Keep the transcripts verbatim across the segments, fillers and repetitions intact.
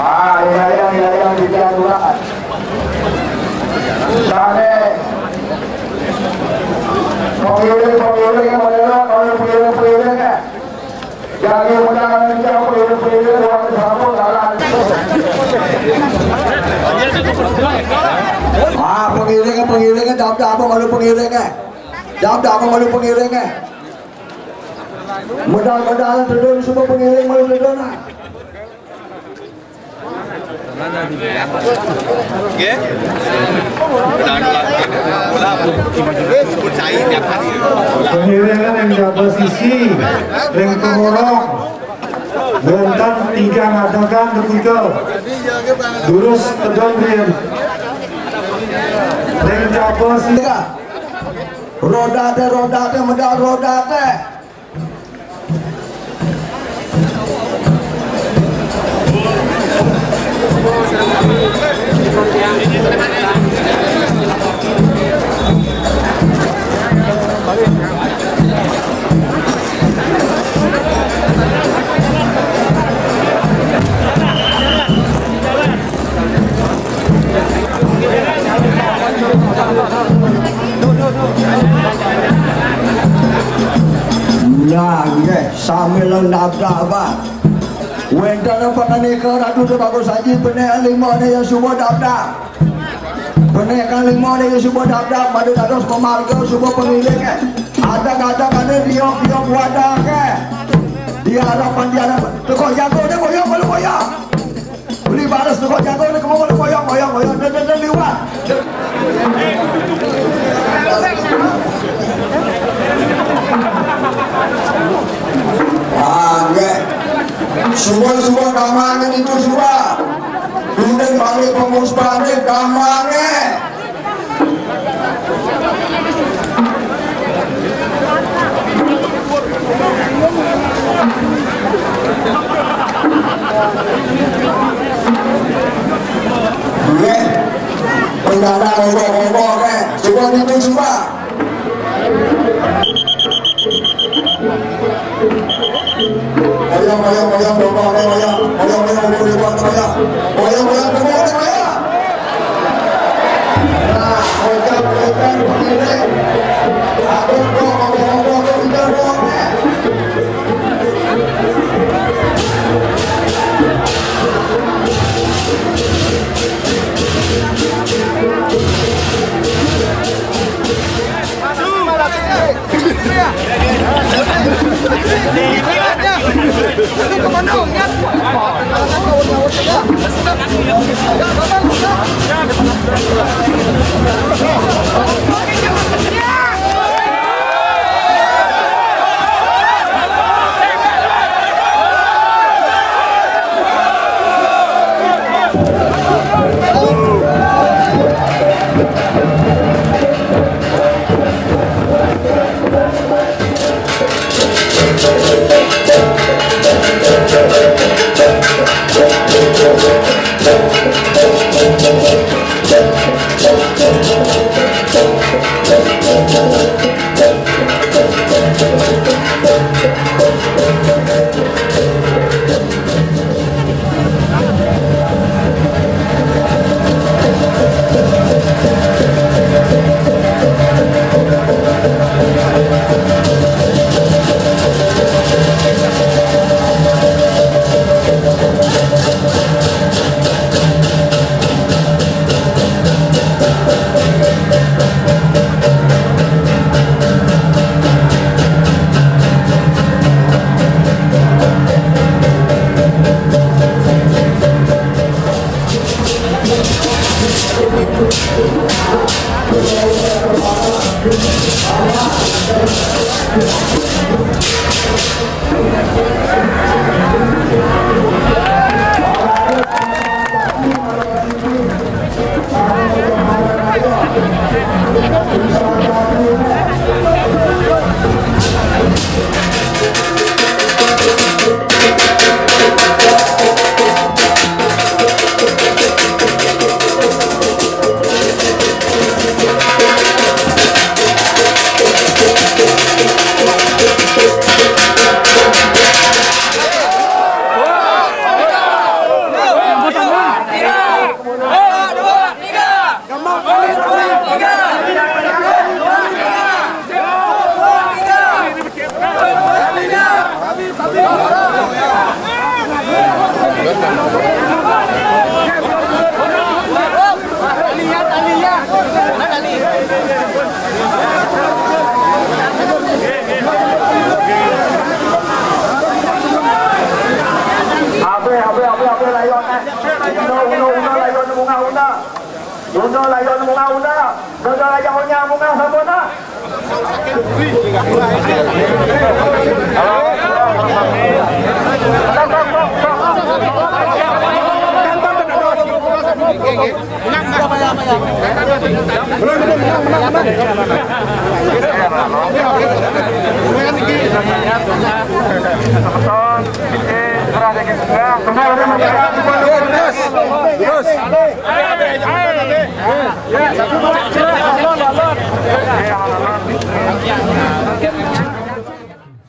Ah, iya, iya, iya, iya, iya, iya. Sane. Pengiring, pengiring, model, kalau pengiring, pengiring, ya. Jadi, mudah-mudahan pengiring, pengiring, orang disambut, jalan. Ah, pengiring, pengiring, dap, dap, kalau pengiring, eh. Dap, dap, kalau pengiring, eh. Modal-modal, turun, semua pengiring, mau turun, ah. Nggih. Pengiringan yang di atas sisi, ring pengorok, wonten tigang adegan ketika durus tedon riyen. Ring jaba sisi. Roda te, roda te, medal roda te. Nah, nggih, sami leng nabrak, Pak. Wénten panganika Ratu Tembako Saji, penek limane ya suba dapdap. Penek kang limane ya suba dapdap, madu dados pemarga suba pemilik, eh. Ada-ada kane diok-diok wadah, eh. Diharapkan, diharapkan. Teko jago deh, boyong, boyong, boyong. Beli baris tukang jago ni kemana, boyong, boyong, boyong, dan, dan, dan liwat. Ah, nggih. Suwun-suwun kamane niku suwun. Duning balik pengurus balik kamane. Nggih. Pendana ngomong-ngomong, eh. Coba niku, coba. Oyong, oyong, oyong, domba, oyong, oyong, oyong, oyong, oyong, oyong, oyong, oyong, oyong, oyong. Nah, oyong, oyong, begini. Aku kok ngomong-ngomong, kok tidak ngomong, eh.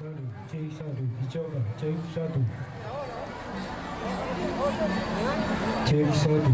Satu, cek satu, hijau, cek satu. Cek satu.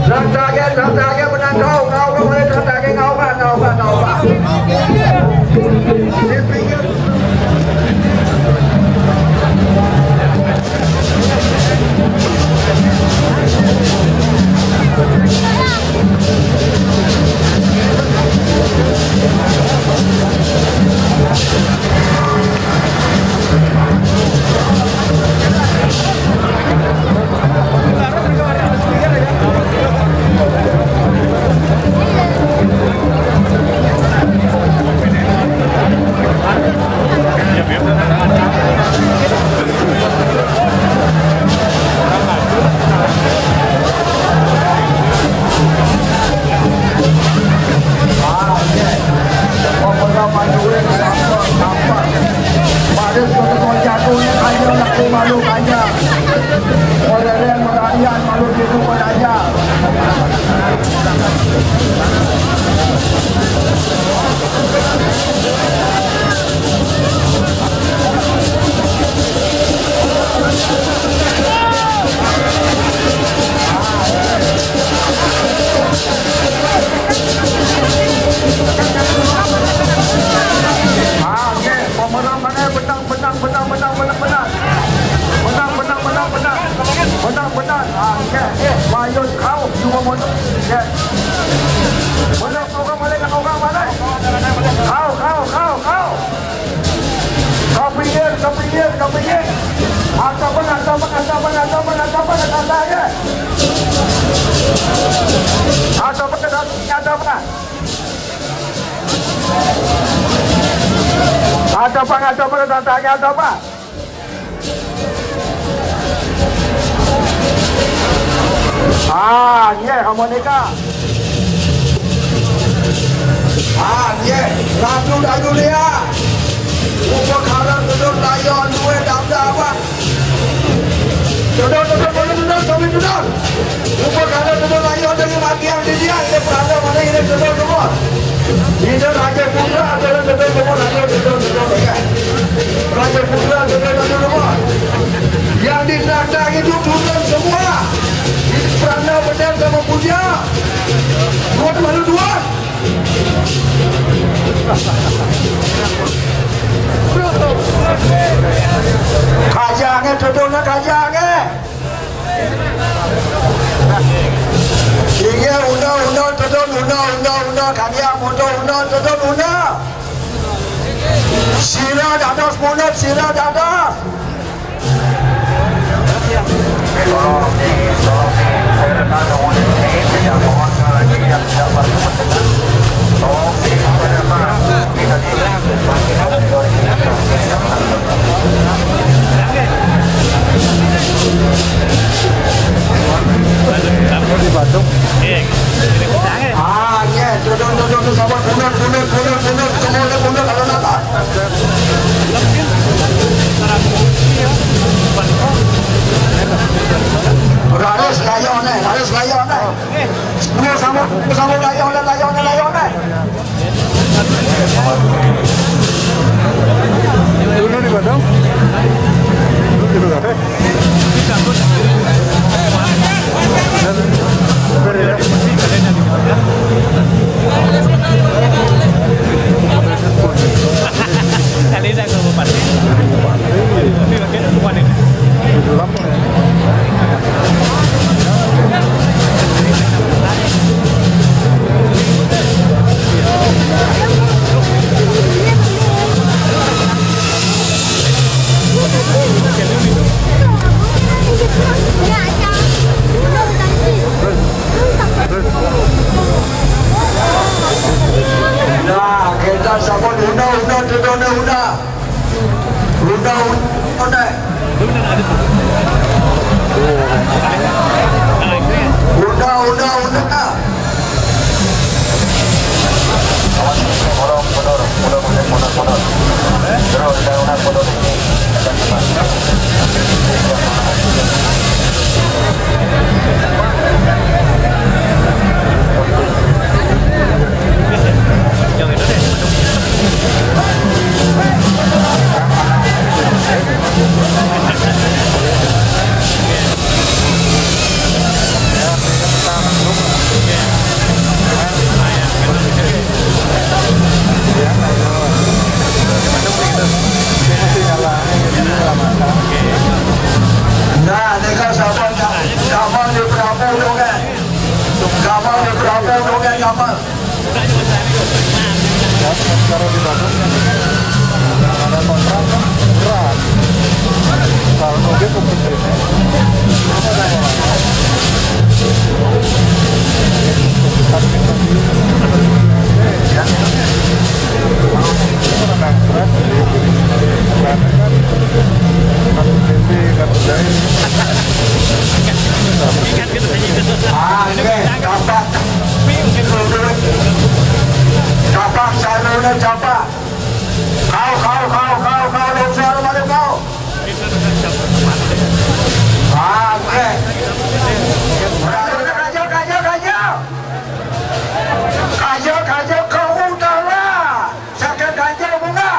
Lantak ke, lantak ke, menang kau, kau, kau boleh lantak ke, kau, kau, kau, kau, kau. Di pinggir. Ah, okey. Pemenang mana? Menang, menang, menang, menang, menang, menang. Menang, menang, menang, menang. Menang, menang. Ah, okey. Mayun kau, cuma menang. Okey. Menang, orang mana? Orang mana? Kau, kau, kau, kau. Kau pinggir, kau pinggir, kau pinggir. Ataupun, ataupun, ataupun, ataupun, ataupun, ataupun, ya. Ataupun, ataupun, ataupun. Ataupun, ataupun, ataupun, ataupun. Ah, nyeh harmonika. Ah, nyeh. Ratu dah dulu ya. Upakara turun layon dua dah dah apa? Turun, turun, turun, turun, turun, turun. Upakara turun layon dari mati yang di dia, ini peranda mana ini turun semua. Ini Raja Putra adalah turun semua, Raja turun, turun, ya. Raja Putra turun, turun semua. Yang di neraka itu turun semua. Ini peranda benar sama puja. Dua, dua, dua. Kajang eh, duduknya kajang eh. Iya, unda, unda, duduk, unda, unda, unda, kajang, unda, unda, duduk, unda. Sila dados, munut, sila dados. Ah, iya, duduk, duduk, duduk, sama, mundur, mundur, mundur, mundur, semua mundur, kalau nak. Harus layon eh, harus layon eh. Semua sama, sama layon eh, layon eh, layon eh. Dulu di Badung. Dulu di Badung. Kali dah ke bupati. Tapi makin bukan ini. Nah, kita sama unda, unda, unda, unda. Unda, unda, unda. Unda, unda, unda. Mundur, mundur, mundur, mundur. Terus, unda, unda, mundur. Nah, ini kan sahabat, gampang di Prabu dong, kan? Gampang di Prabu dong, kan? Gampang. Ya, kalau di Bandung, ada kontrak, berat. Kalau nunggu, Ah, ini, gampang. Gampang, saya udah gampang. Kau, kau, kau, kau, kau, kau, kau. Ah, oke. Kajal, kajal, kajal. Kajal, kajal ke utara. Sakit ganjil bunga.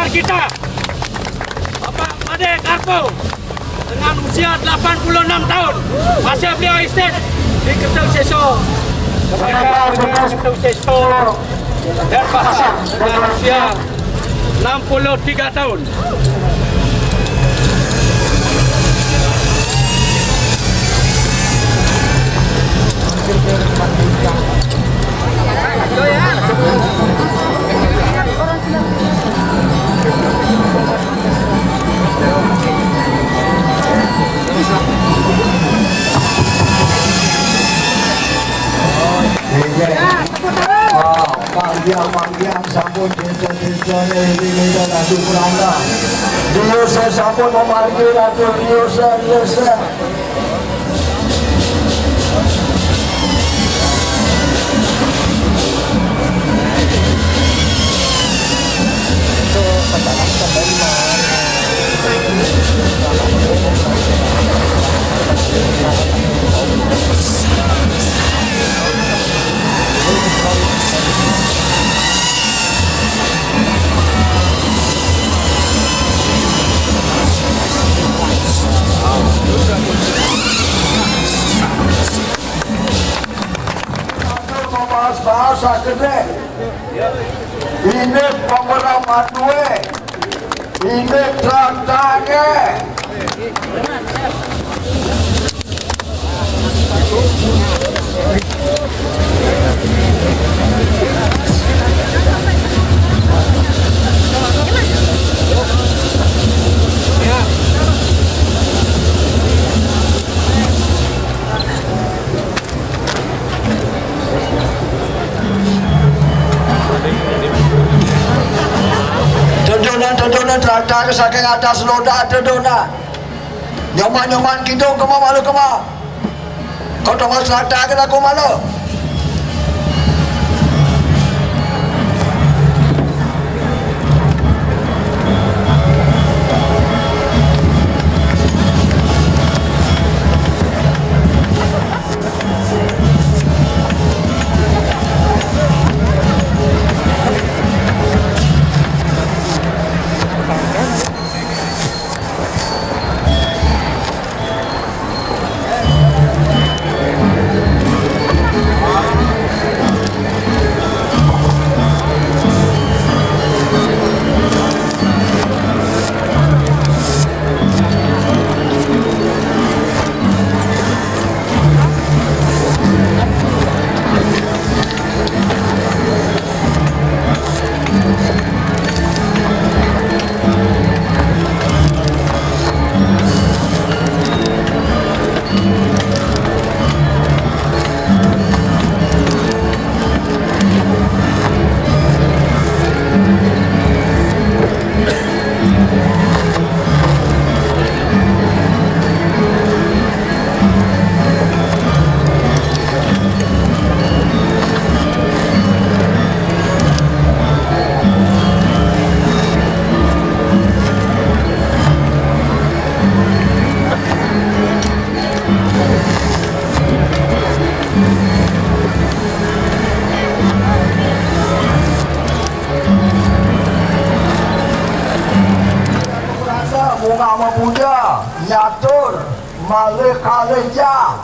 Kita, Bapak Made Karpo, dengan usia delapan puluh enam tahun, masih beliau aktif di Ketul Seso. Kepada Ketul Seso dan Pasar dengan usia enam puluh tiga tahun. Nggih. Ah, panggiang-panggiang sampun desa-desane ini minta Ratu Prana. Diosa sampun memargi Ratu Diosa, Diosa. Membahas bahasa gede. Ini pemeran madue. Ini traktange. Tedona, tedona, traktange saking atas roda, tedona. Nyoman-nyoman kidung kema malu kema. Kota masyarakat aku malu. Bunga memuja, nyatur, malih kalih jam.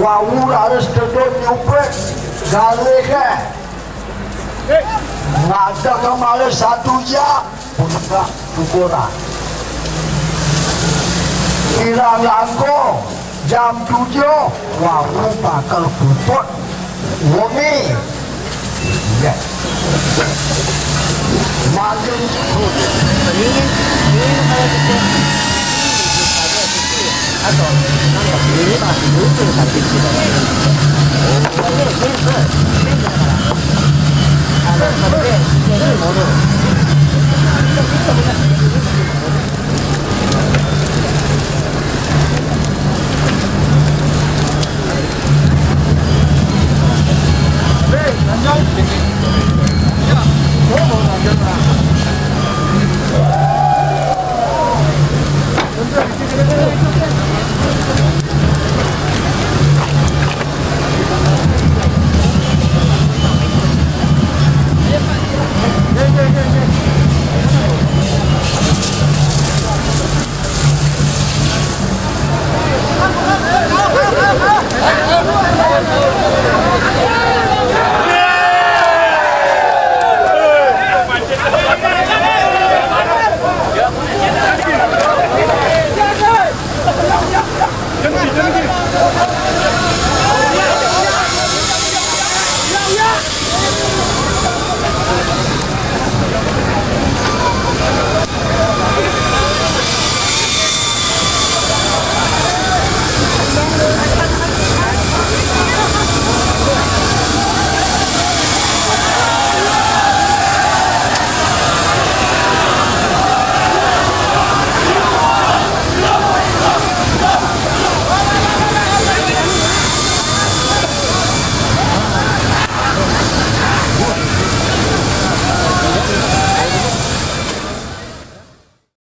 Wau raris tedun nyuprit galih, eh. Ngadeg malih satu jam. Punika syukuran. Kirang langkung jam tujuh, wau bakal puput wengi. Iya. Makin